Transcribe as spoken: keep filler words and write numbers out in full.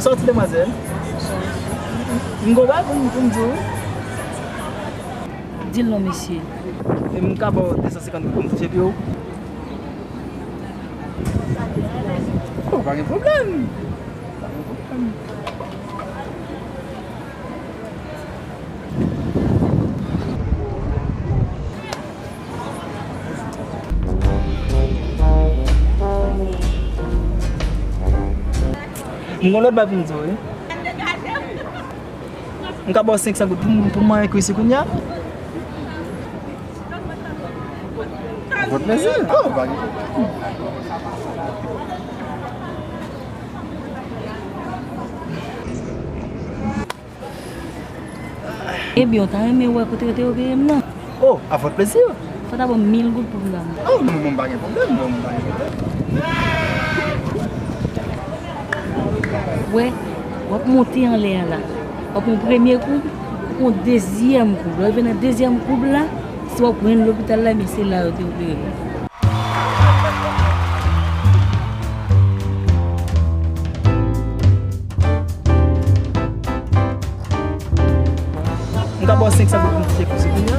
Sòti, demwazèl. M gon bagay pou m, pou m di w. Di l non, mesye. E m ka ba w de san senkant goud pou m touche pye w? Oh, pa gen pwoblèm. Pa gen pwoblèm. M gon lòt bagay pou m di w, wi. M ka ba w senk san goud pou m, pou m manyen kwis ou kounye a? Avèk plezi. Oh, pa gen pwoblèm. Ebyen, w ta renmen wè kote yo te opere m nan? Oh, avèk plezi. Fò w ta ban m mil goud pou m ta. Oh, non, mwen pa gen pwoblèm, non, mwen pa gen pwoblèm. Wè, w ap monte anlè a la. W ap yon premye koub, w ap yon dezyèm koub. Lè w rive nan dezyèm koub la, si w ap jwenn lopital la, men se la yo te opere m. M ka ba w senk san goud pou m ti chèk misye.